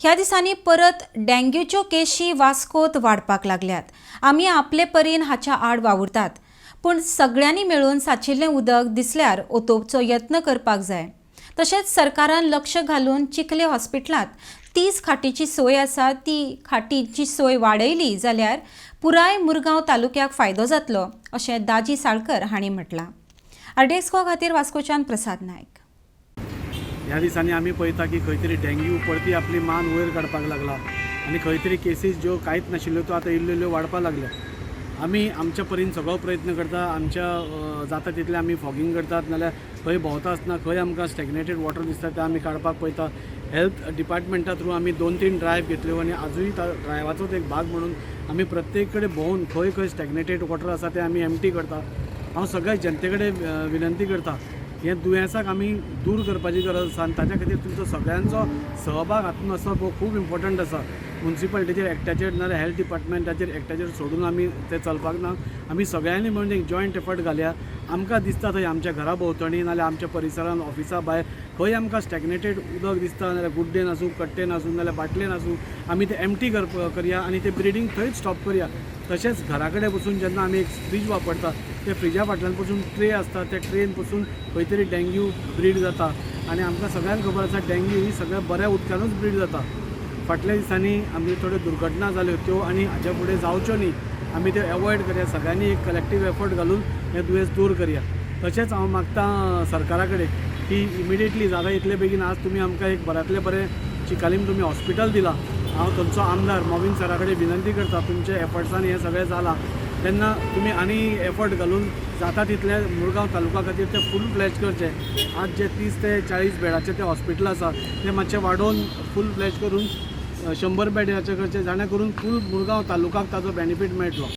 ह्या दिसांनी परत डेंग्यूच्यो केशी वास्कोत वाडपाक लागल्यात. आमी आपले परीन हाच्या आड वावुरतात, पूण सगळ्यांनी मेळून साचिल्लें उदक दिसल्यार ओतोवचो यत्न करपाक जाय. तशेंच सरकारान लक्ष घालून चिखले हॉस्पिटलांत 30 खाटीची सोय आसा, ती खाटीची सोय वाडयली जाल्यार पुराय मुरगांव तालुक्याक फायदो जातलो अशें दाजी साळकर हांणी म्हटलां. आरडीएक्स गोवा खातीर वास्कोच्यान प्रसाद नायक. ह्या दिसांनी आमी पळयता की खंय तरी डेंग्यू परती आपली मान वयर काडपाक लागला आनी खंय तरी केसीस ज्यो कांयच नाशिल्ल्यो त्यो आतां इल्ल्यो इल्ल्यो वाडपाक लागल्या. आमी आमच्या परीन सगळो प्रयत्न करता, आमच्या जाता तितलें आमी फॉगिंग करतात, नाल्यार खंय भोंवता आसतना खंय आमकां स्टॅग्नेटेड वॉटर दिसता तें आमी काडपाक पळयता. हेल्थ डिपार्टमेंटा थ्रू आमी 2-3 ड्रायव्ह घेतल्यो आनी आजूय ड्रायव्हाचोच एक भाग म्हणून आमी प्रत्येक कडेन भोंवून खंय खंय स्टॅग्नेटेड वॉटर आसा तें आमी एम्प्टी करता. हांव सगळ्या जनते कडेन विनंती करता, हे दुयेंसाक आमी दूर करपाची गरज आसा आनी ताच्या खातीर तुमचो सगळ्यांचो सहभाग हातूंत आसप हो खूब इम्पॉर्टंट आसा. मुन्सिपालिटीचेर एकट्याचेर नाल्यार हेल्थ डिपार्टमेंटाचेर एकट्याचेर सोडून आमी ते चलपाक ना. आमी सगळ्यांनी मेळून एक जॉयंट एफर्ट घालया. आमकां दिसता थंय आमच्या घरा भोंवतणी नाल्यार आमच्या परिसरान ऑफिसा भायर खंय आमकां स्टॅग्नेटेड उदक दिसता, नाल्यार गुड्डेन आसूं, कट्टेन आसूं, नाल्यार बाटलेन आसूं, आमी ते एम्प्टी करया आनी ते ब्रिडींग थंयच स्टॉप करया. तशेंच घरा कडेन बसून जेन्ना आमी एक फ्रीज वापरता, ते फ्रिजा फाटल्यान पसून ट्रे आसता, त्या ट्रेन पसून खंय तरी डेंग्यू ब्रीड जाता आनी आमकां सगळ्यांक खबर आसा डेंग्यू ही सगळ्या बऱ्या उदकानूच ब्रीड जाता. फाटल्या दिसांनी आमच्यो थोड्यो दुर्घटना जाल्यो त्यो आनी हाच्या फुडें जावच्यो न्ही, आमी त्यो एवॉयड करया. सगळ्यांनी एक कलेक्टीव एफर्ट घालून हें दुयेंस दूर करया. तशेंच हांव मागता सरकारा कडेन की इमिडिएटली जाता इतले बेगीन आज तुमी आमकां एक बऱ्यांतलें बरें चिकालीम तुमी हॉस्पिटल दिलां. हांव थंयचो आमदार मोविन सरा कडेन विनंती करता, तुमच्या एफर्ट्सान हें सगळें जालां तेन्ना तुमी आनी एफर्ट घालून जाता तितलें मुरगांव तालुका खातीर तें फूल फ्लॅज करचें. आज जे 30 ते 40 बेडाचें तें हॉस्पिटल आसा तें मातशें वाडोवन फूल फ्लॅज करून 100 बेडाचें करचें, जाणें करून फूल मुरगांव तालुकाक ताजो बेनिफीट मेळटलो.